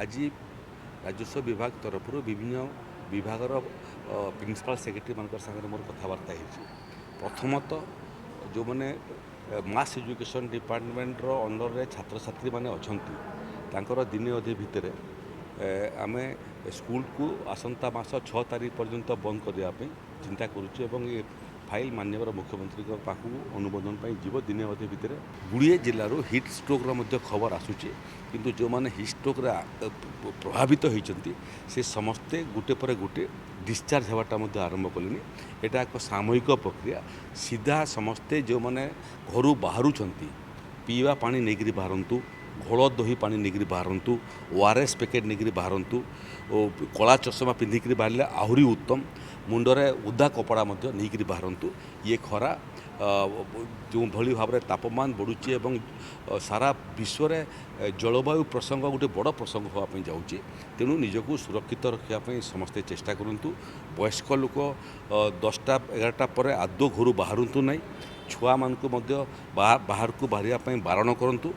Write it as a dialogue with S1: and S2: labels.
S1: ଆଜି ରାଜସ୍ୱ ବିଭାଗ ତରଫରୁ ବିଭିନ୍ନ ବିଭାଗର ପ୍ରିନ୍ସିପାଲ୍ ସେକ୍ରେଟାରୀମାନଙ୍କ ସାଙ୍ଗରେ ମୋର କଥାବାର୍ତ୍ତା ହେଇଛି। ପ୍ରଥମତଃ, ଯେଉଁମାନେ ମାସ୍ ଏଜୁକେସନ୍ ଡିପାର୍ଟମେଣ୍ଟର ଅଣ୍ଡରରେ ଛାତ୍ରଛାତ୍ରୀମାନେ ଅଛନ୍ତି, ତାଙ୍କର ଦିନେ ଅଧେ ଭିତରେ ଆମେ ସ୍କୁଲକୁ ଆସନ୍ତା ମାସ 6 ତାରିଖ ପର୍ଯ୍ୟନ୍ତ ବନ୍ଦ କରିବା ପାଇଁ ଚିନ୍ତା କରୁଛୁ ଏବଂ ଏ ଫାଇଲ୍ ମାନ୍ୟବର ମୁଖ୍ୟମନ୍ତ୍ରୀଙ୍କ ପାଖକୁ ଅନୁମୋଦନ ପାଇଁ ଯିବ ଦିନେ ଅଧେ ଭିତରେ। ଗୁଡ଼ିଏ ଜିଲ୍ଲାରୁ ହିଟ୍ ଷ୍ଟ୍ରୋକ୍ର ମଧ୍ୟ ଖବର ଆସୁଛି। କିନ୍ତୁ ଯେଉଁମାନେ ହିଟ୍ ଷ୍ଟ୍ରୋକ୍ରେ ପ୍ରଭାବିତ ହୋଇଛନ୍ତି, ସେ ସମସ୍ତେ ଗୋଟେ ପରେ ଗୋଟେ ଡିସଚାର୍ଜ ହେବାଟା ମଧ୍ୟ ଆରମ୍ଭ କଲେଣି। ଏଇଟା ଏକ ସାମୟିକ ପ୍ରକ୍ରିୟା। ସିଧା ସମସ୍ତେ ଯେଉଁମାନେ ଘରୁ ବାହାରୁଛନ୍ତି, ପିଇବା ପାଣି ନେଇକରି ବାହାରନ୍ତୁ, ଘୋଳ ଦହି ପାଣି ନେଇକରି ବାହାରନ୍ତୁ, ଓଆରଏସ୍ ପ୍ୟାକେଟ୍ ନେଇକରି ବାହାରନ୍ତୁ ଓ କଳା ଚଷମା ପିନ୍ଧିକରି ବାହାରିଲେ ଆହୁରି ଉତ୍ତମ। ମୁଣ୍ଡରେ ଓଦା କପଡ଼ା ମଧ୍ୟ ନେଇକରି ବାହାରନ୍ତୁ। ଇଏ ଖରା ଯେଉଁଭଳି ଭାବରେ ତାପମାନ ବଢ଼ୁଛି ଏବଂ ସାରା ବିଶ୍ୱରେ ଜଳବାୟୁ ପ୍ରସଙ୍ଗ ଗୋଟେ ବଡ଼ ପ୍ରସଙ୍ଗ ହେବା ପାଇଁ ଯାଉଛି, ତେଣୁ ନିଜକୁ ସୁରକ୍ଷିତ ରଖିବା ପାଇଁ ସମସ୍ତେ ଚେଷ୍ଟା କରନ୍ତୁ। ବୟସ୍କ ଲୋକ 10ଟା 11ଟା ପରେ ଆଦୌ ଘରୁ ବାହାରନ୍ତୁ ନାହିଁ। ଛୁଆମାନଙ୍କୁ ମଧ୍ୟ ବାହାରକୁ ବାହାରିବା ପାଇଁ ବାରଣ କରନ୍ତୁ।